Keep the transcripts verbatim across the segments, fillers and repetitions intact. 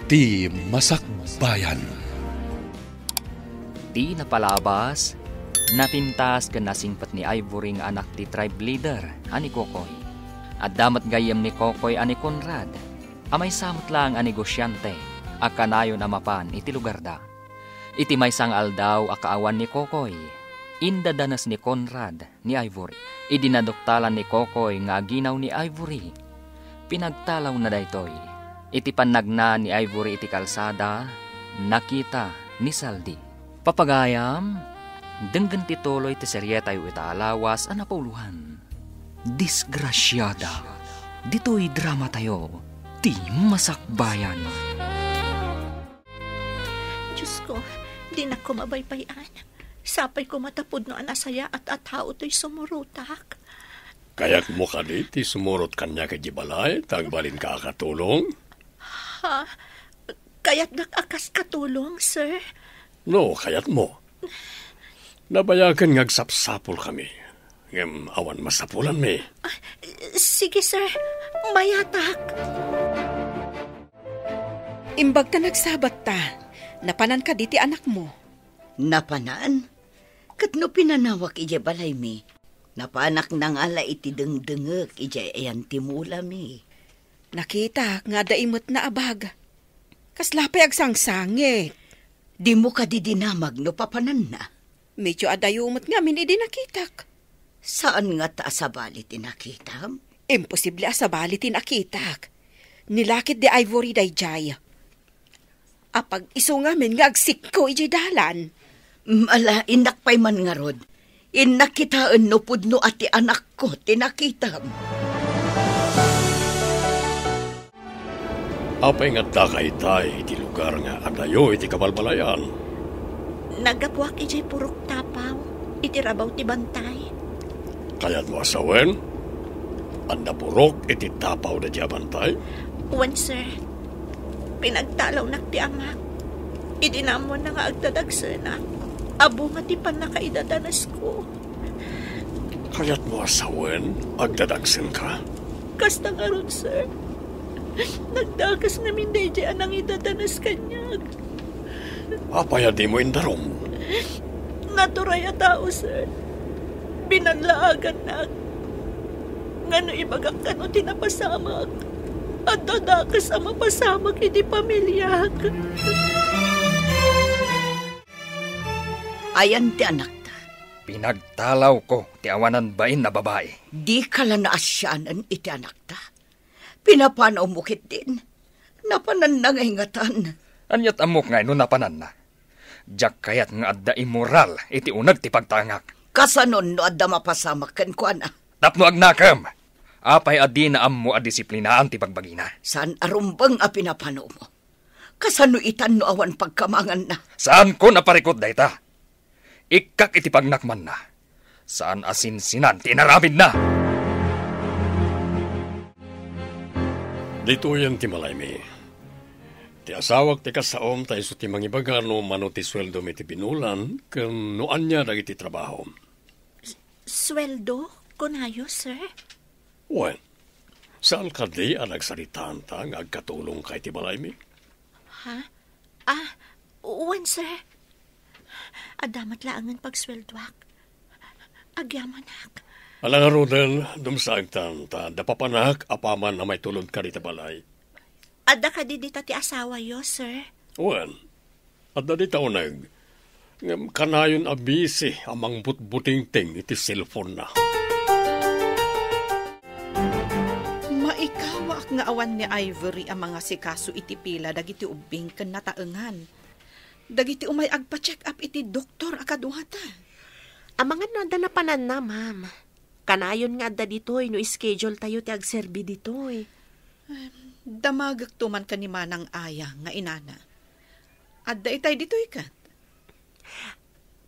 Ti Masakbayan. Ti napalabas, napintas ken nasingpet ni Ivory nga anak ti tribe leader a ni Kokoy. Adda met gayyem ni Kokoy a ni Conrad, a maysa met laeng a negosiante a kanayon a mapan iti lugarda. Iti maysa nga aldaw a kaawan ni Kokoy, indadanes ni Conrad ni Ivory. Idi naduktalan ni Kokoy nga aginaw ni Ivory, pinagtalawna daytoy. Iti pannagna ni Ivory iti kalsada, nakita ni Saldi. Papagayam, denggen ti tuloy ti serietayo ita a lawas a napauluan. Disgrasiada. Ditoy dramatayo, Ti Masakbayan. Diyos ko, dinakko mabaybay-an. Sapay koma ta pudno a nasayaat a tao toy sumurotak. Kayatmo kadi ti sumurot kaniak idiay balay, ta agbalinka a katulong? Ha? Kayatnak a kas katulong, sir? No, kayatmo. Nabayagen nga agsapsapulkami. Ngem awan masapulanmi. Ah, sige, sir. Mayatak. Imbag ta nagsabat ta, napanan kadi ti anakmo? Napanan? Ket no pinanawak idiay balaymi, napanak nangala iti dengdengek idiay ayan ti mulami. Nakitak nga adda imetna a bag. Kasla pay agsangsangit. Dimo kadi dinamag no papananna? Medyo adayo met ngamin idi nakitak. Saan ngata a sabali ti nakitam? Imposible a sabali ti nakitak. Nilakit di Ivory daydiay. Apag isu ngamin nga agsikko idiay dalan. Mm, ala, innak pay man ngarud. Innak kitaen no pudno a ti anakko ti nakitam. Apay nga addaka itay iti lugar nga adayo iti kabalbalayan? Naggapuak idiay purok tapaw, iti rabaw ti bantay. Kayatmo a sawen? Adda purok iti tapaw daydiay a bantay? Wen, sir. Pinagtalawnak ti amak. Idi naammoanna nga agdadagsenak, a bunga ti pannakaidadanesko. Kayatmo a sawen, agdadagsenka? Kasta ngarud, sir. Nagdakes ngamin daydiay a nangidadanes kaniak. Apay a dimo indarum? Naturay a tao, sir. Binallaagannak. Ngano ibagak kano ti napasamak? Adda dakes a mapasamak iti pamiliak. Ayan ti anakta? Pinagtalawko ti awanan bain a babai. Dika la naasianen iti anakta. Pinapanawmo ketdin. Napananna nga ingatan. Aniat ammok nga no napananna? Diak kayat nga adda immoral iti uneg ti pagtaengak. Kasanon no adda mapasamak kenkuana? Tapno agnakem, apay a dina ammo a disiplinaan ti bagbagina? Saan a rumbeng a pinapanawmo. Kasano itan no awan pagkamanganna? Saanko a parikut dayta. Ikkak iti pagnakmanna. Saan a sinsinan ti inaramidna. Ditoyen ti malaymi. Ti asawak ti kasaom ta isu ti mangibaga no mano ti sueldo mi ti binulan ken no ania dagiti trabaho. Sueldo, kunayo, sir? Wen, saan kadi a nagsaritaanta nga agkatulongka iti balaymi? Ha? Ah, wen, sir. Adda met laengen pagsueldoak. Agyamanak. Ala ngaruden, dumsaegtan, ta adda papanak apaman a maitulod kadi ta balay. Adda kadi dita ti asawayo, sir? Wen, adda dita uneg. Ngem kanayon a busy a mangbutbutingting iti cellphone-na. Maikawaak nga awan ni Ivory a mangasikaso iti pila dagiti ubbing ken nataengan. Dagiti umay agpa-check up iti doktor a kaduata. Amangan no adda napananna, ma'am. Kanayon nga adda ditoy no schedule tayo ti agserbi ditoy. Em, damagekto man ken ni Manang Aya nga inana. Adda itay ditoy ket?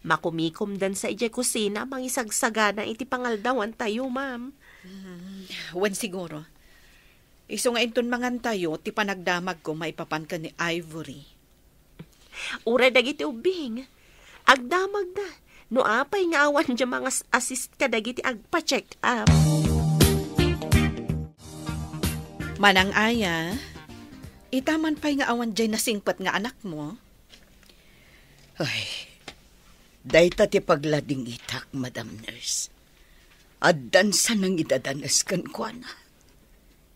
Makumikomdansa idiay kusina, mangisagsagana iti pangaldawantayo, ma'am. Hmm, wen siguro. Isu nga inton mangantayo, ti panagdamagko maipapan ken ni Ivory. Uray dagiti ubbing, agdamagda no apay nga awan dia mangas-assist kadagiti agpa-check up. Manang Aya, Ita man pay nga awan jay nasingpet nga anakmo? Ay, dayta ti pagladingitak, Madam Nurse. Addan sa nangidadanes kenkuana.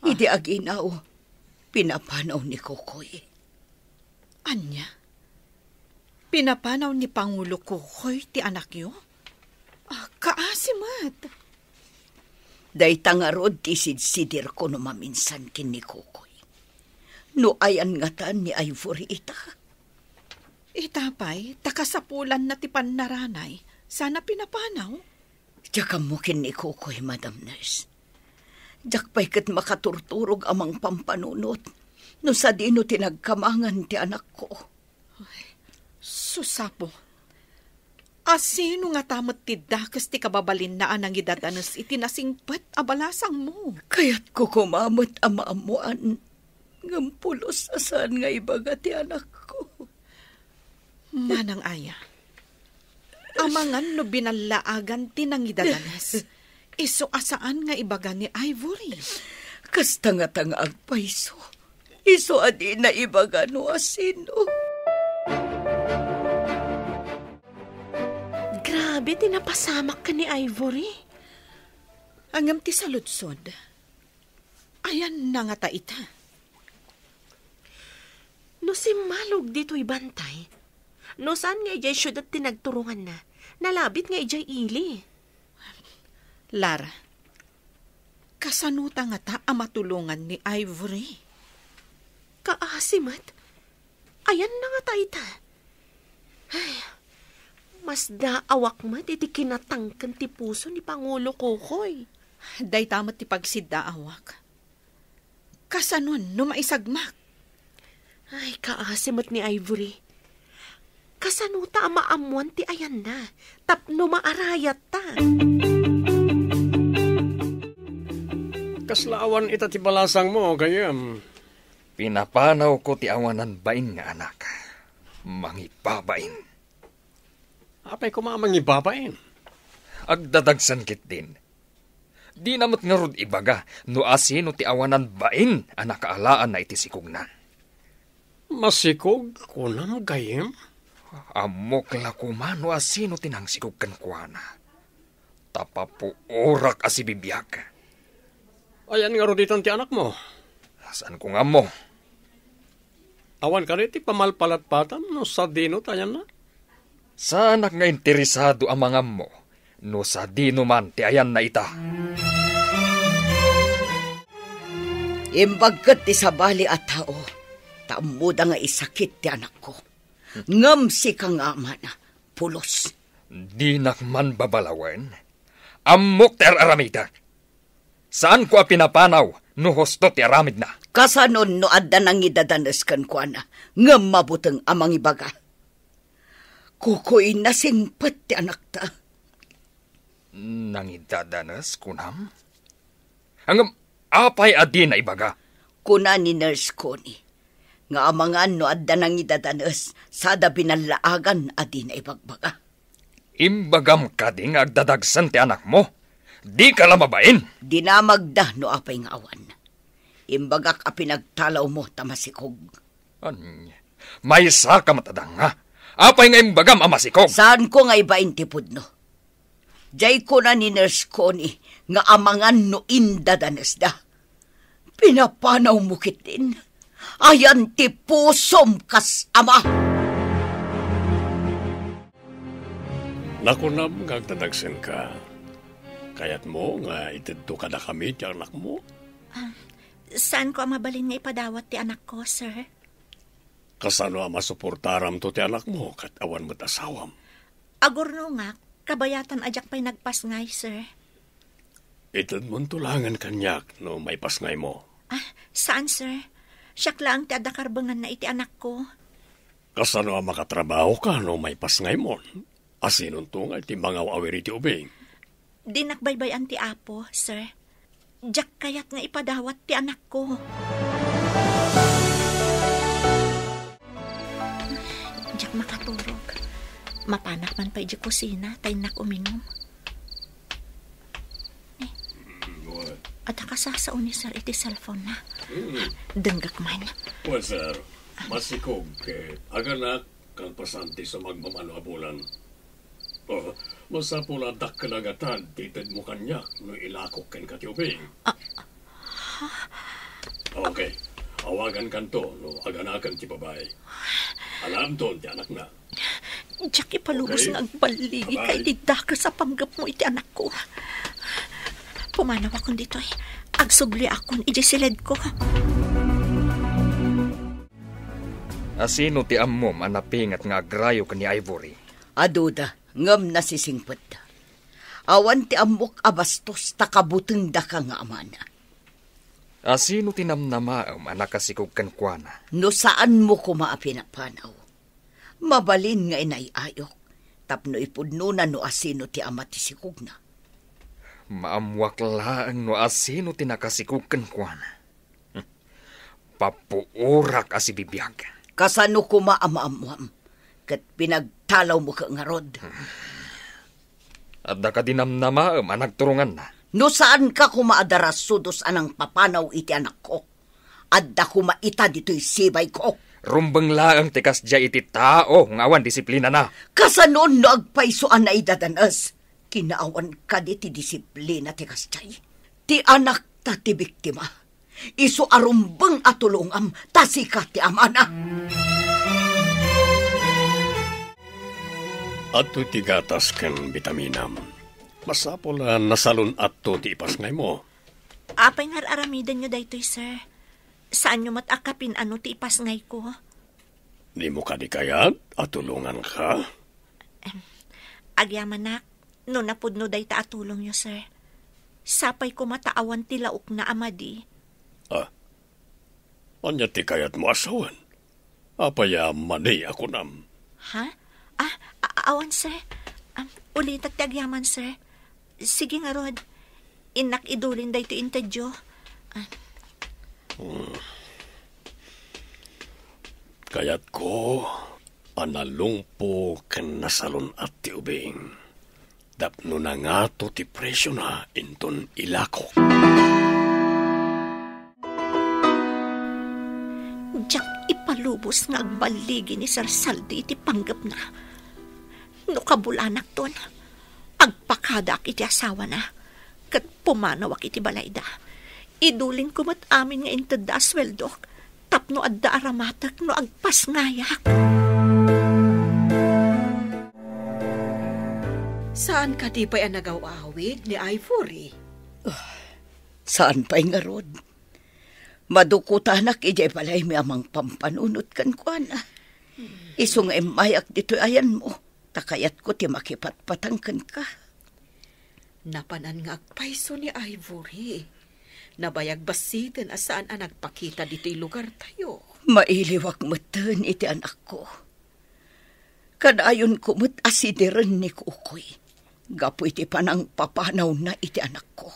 Ah. Idi aginaw, pinapanaw ni Kokoy. Ania? Pinapanaw ni Pangulo Kokoy ti anakyo? Ah, kaasi met. Dayta ngarud ti sidsidirko no maminsan ken ni Kokoy. No ayan ngatan ni Ivory ita? Ita pay, ta kasapulanna ti pannaranay, sana pinapanaw? Diak ammo ken ni Kokoy, Madam Nurse. Diak pay ket makaturturog a mangpampanunot no sadino ti nagkamangan ti anakko. Ay, sus, Apo. Asino ngata met ti dakes ti kababalinna a nangidadanes iti nasingpet a balasangmo? Kayatko koma met a maammoan ngem pulos a saan nga ibaga ti anakko. Manang Aya, amangan no binallaagan ti nangidadanes, isu a saan nga ibaga ni Ivory. Kasta ngata nga agpayso, isu a dina ibaga no asino. Grabe ti napasamak ken ni Ivory. Ngem ti saludsod, ayanna ngata ita? No simmalog ditoy bantay, no saan nga idiay siudad ti nagturonganna, nalabit nga idiay ili. Lara, kasanota ngata a matulongan ni Ivory? Kaasi met. Ayanna ngata ita? Ay, masdaawak met iti kinatangken ti puso ni Pangulo Kokoy. Dayta met ti pagsiddaawak. Kasanon no maisagmak? Ay, kaasi met ni Ivory. Kasanota a maammoan ti ayanna tapno maarayatta? Kasla awan ita ti balasangmo, gayyem? Pinapanawko ti awanan bain nga anak. Mangibabain. Apay koma a mangibabain? Agdadagsen ketdin. Dina met ngarud ibaga no asino ti awanan bain a nakaalaanna iti sikogna. Masikog, kunam, gayyem? Ammok la koma no asino ti nangsikog kenkuana. Ta papuorak a sibibiag. Ayan ngarud itan ti anakmo? Saanko nga ammo. Awan kadi ti pamalpalatpatam no sadino ti ayanna? Saanak nga interesado a mangammo no sadino man ti ayanna ita. Imbag ket ti sabali a tao, ta ammoda nga isakit ti anakko. Ngem sika nga amana, pulos. Dinak man babalawen. Ammok ti ar-aramidek. Saanko a pinapanaw no husto ti aramidna. Kasanon no adda nangidadanes kenkuana, ngem mabuteng a mangibaga? Kukuy, nasingpet ti anakta. Nangidadanes, kunam? Ngem apay a dina ibaga? Kuna ni Nurse Connie nga amangan no adda nangidadanes sada binallaagan a dina ibagbaga. Imbagam kadi nga agdadagsen ti anakmo? Dika la mabain? Dinamagda no apay nga awan. Imbagak a pinagtalawmo ta masikog. Ania? Maysaka met a danga. Apay nga imbagam a masikog? Saanko nga ibain ti pudno. Jay kuna ni Nurse Connie nga amangan no indadanesda. Pinapanawmo ketdin. Ayan ti pusom kas ama. Nakunam nga agdadagsenka. Kayatmo nga itedto kadakami ti anakmo? Ah, saanko a mabalin nga ipadawat ti anakko, sir. Kasano a masuportaramto ti anakmo ket awan met asawam? Agurnongak, kabayatan a diak pay nagpasngay, sir. Itedmonto laengen kaniak no maipasngaymo. Ah, saan, sir? Siak laeng ti adda karbenganna iti anakko. Kasano a makatrabahoka no maipasngaymon? Asinonto nga iti mangaw-awir iti ubing? Dinak baybay-an ti Apo, sir. Diak kayat nga ipadawat ti anakko. Diak makaturog. Mapanak man pay di kusina, ta innak uminum. Eh, adda kas Sasao ni Sir iti cellphone na. Hmm. Denggek man. Well, sir, masikog ket aganak kalpasan ti sumagmamano a bulan. Oh, masapul a dakkel a gatad ti itedmo kaniak no ilakok kenka ti ubing. Ah, ha? Okay. Awagankanto no aganaken ti babai. Alaemton ti anakna. Diak ipalubos Okay. nga agballigi Bye-bye. Kay ti dakes a panggepmo iti anakko. Pumanawakon ditoy. Agsubliakon iti siledko. Asino ti ammom a napinget nga agrayo ken ni Ivory? Aduda, ngem nasisingpetda. Awan ti ammok a bastos ta kabutengdaka nga amana. Asino ti namnamaem a nakasikog kenkuana? No saanmo koma a pinapanaw, mabalin nga inay-ayok tapno ipudnona no asino ti ama ti sikogna. Maammuak laeng no asino ti nakasikog kenkuana. Papuorak a sibibiag. Kasano koma a maammuam? Ket pinagtalawmo ket ngarud. Adda kadi namnamaem a nagturonganna? No saanka koma a darasudos a nangpapanaw iti anakko, adda koma ita ditoy sibayko. Rumbeng laeng ti kasdiay iti tao nga awan disiplinana. Kasano no agpayso a naidadanes? Kinaawan kadi ti disiplina ti kasdiay? Ti anakta ti biktima. Isu a rumbeng a tulongam ta sika ti amana. Adtoy ti gatas ken bitaminam. Masapul a nasalun-atto ti ipasngaymo. Apay nga ar-aramidenyo daytoy, sir? Saanyo met a kapin-ano ti ipasngayko? Dimo kadi kayat a tulonganka? Em, agyamanak, no napudno dayta a tulongyo, sir. Sapay koma ta awan ti laokna a madi. Ah, ania ti kayatmo a sawen? Apay a madi a kunam? Ha? Ah, a-, awan, sir. Am, ulitak ti agyaman, sir. Sige ngarud. Innak idulin daytoy intedyo. Ah. Hmm. Kayatko a nalungpo ken nasalun-at ti ubing. Tapno nangato ti presiona inton ilakok. Diak ipalubos nga agballigi ni Sir Saldi iti panggepna. No kabulanakton, agpakadaak iti asawana, ket pumanawak iti balayda. Idulinko met amin nga intedda a sueldok, tapno adda aramatek no agpasngayak. Saan kadi pay a nagaw-awid ni Ivory? Ah, saan pay ngarud? Madukutanak idiay balaymi a mangpampanunot kenkuana. Isu nga immayak ditoy ayanmo, ta kayatko ti makipatpatang kenka. Napanan nga agpayso ni Ivory. Nabayag bassiten a saan a nagpakita ditoy lugartayo. Mailiwak metten iti anakko. Kadayonko met a sidiren ni Kukoy gapu iti panangpapanawna iti anakko.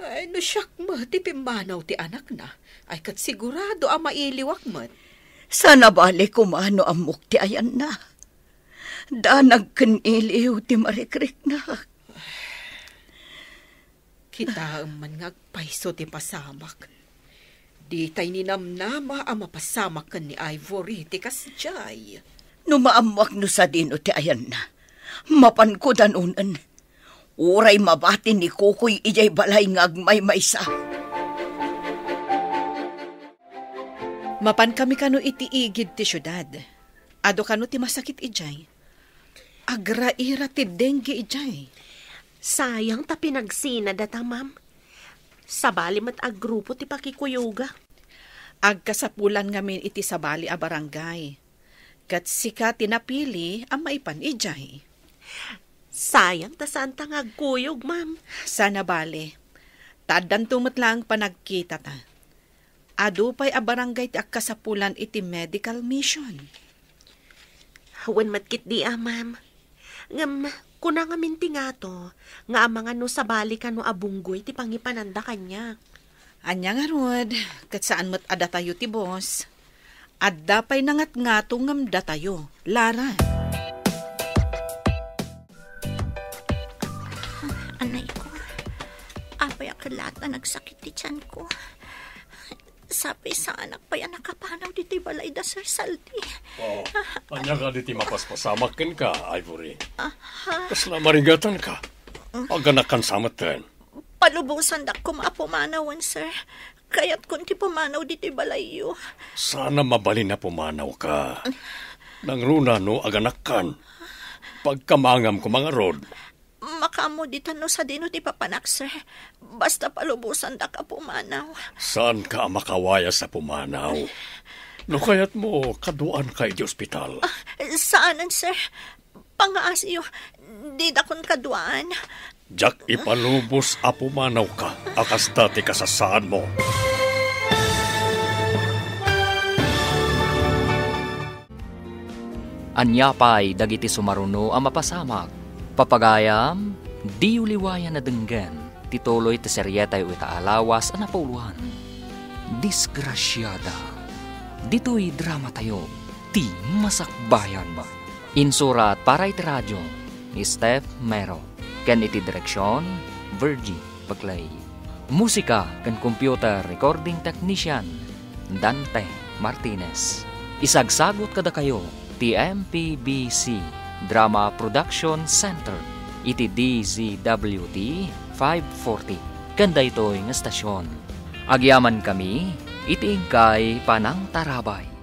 Ay, no siak met ti pimmanaw ti anakna, ay ket sigurado a mailiwak met. Saan a bale koma no ammok ti ayanna. Danag ken iliw ti marikriknak. Kitaem man nga agpayso ti pasamak. Ditay ninamnama a mapasamak ken ni Ivory ti kasdiay. No maammoak no sadino ti ayanna, mapanko danonen. Uray mabati ni Kukoy idiay balay nga agmaymaysa. Mapankami kano iti igid ti siudad. Adu kano ti masakit idiay. Agraira ti dengue idiay. Sayang ta pinagsinadata, ma'am. Sabali met a grupo ti pakikuyoga. Agkasapulan ngamin iti sabali a barangay. Ket sika ti napili a maipan idiay. Sayang ta saanta nga agkuyog, ma'am. Saan a bale. Ta addanto met laeng panagkitata. Adu pay a barangay ti agkasapulan iti medical mission. Wen met ketdi a, ma'am. Ngem, kuna ngamin ti ngato nga amangan no sabali kano a bunggoy ti pangipananda kaniak. Ania ngarud, ket saan met a datayo ti boss. Adda pay nangatngato ngem datayo, Lara. Anay ko, apay a kelata Nagsakit ti tianko. Sapay saanak pay a nakapanaw ditoy balay da Sir Saldi. Oh, ania kadi ti mapaspasamak kenka, Ivory? Aha. Kasla marigatanka? Aganakan sa metten. Palubosandak koma a pumanawen, sir. Kayatkon ti pumanaw ditoy balayyo. Sana mabalin a pumanawka. Nangruna no aganakkan. Pagkamangam koma ngarud. Makaammo ditan no sadino ti papanak, sir. Basta palubosandak a pumanaw. Saanka a makawayas a pumanaw? No kayatmo, kaduaanka iti ospital. Ah, saanen, sir. Pangaasiyo, didakon kaduaan. Diak ipalubos a pumanawka a kasta ti kasasaadmo. Ania pay dagiti sumaruno a mapasamak? Papagayam, diyo liwayan a denggen ti tuloy ti serietayo ita a lawas a napauloan, Disgrasiada. Ditoy dramatayo, ti masakbayan. Insurat para iti radio ni Steph Mero, ken iti direksion, Virgie Paclay. Musika ken computer recording technician, Dante Martinez. Isagsagut kadakayo ti M P B C Drama Production Center iti D Z W T five forty. Ken daytoy nga estasion, agyamankami iti inkay panangtarabay.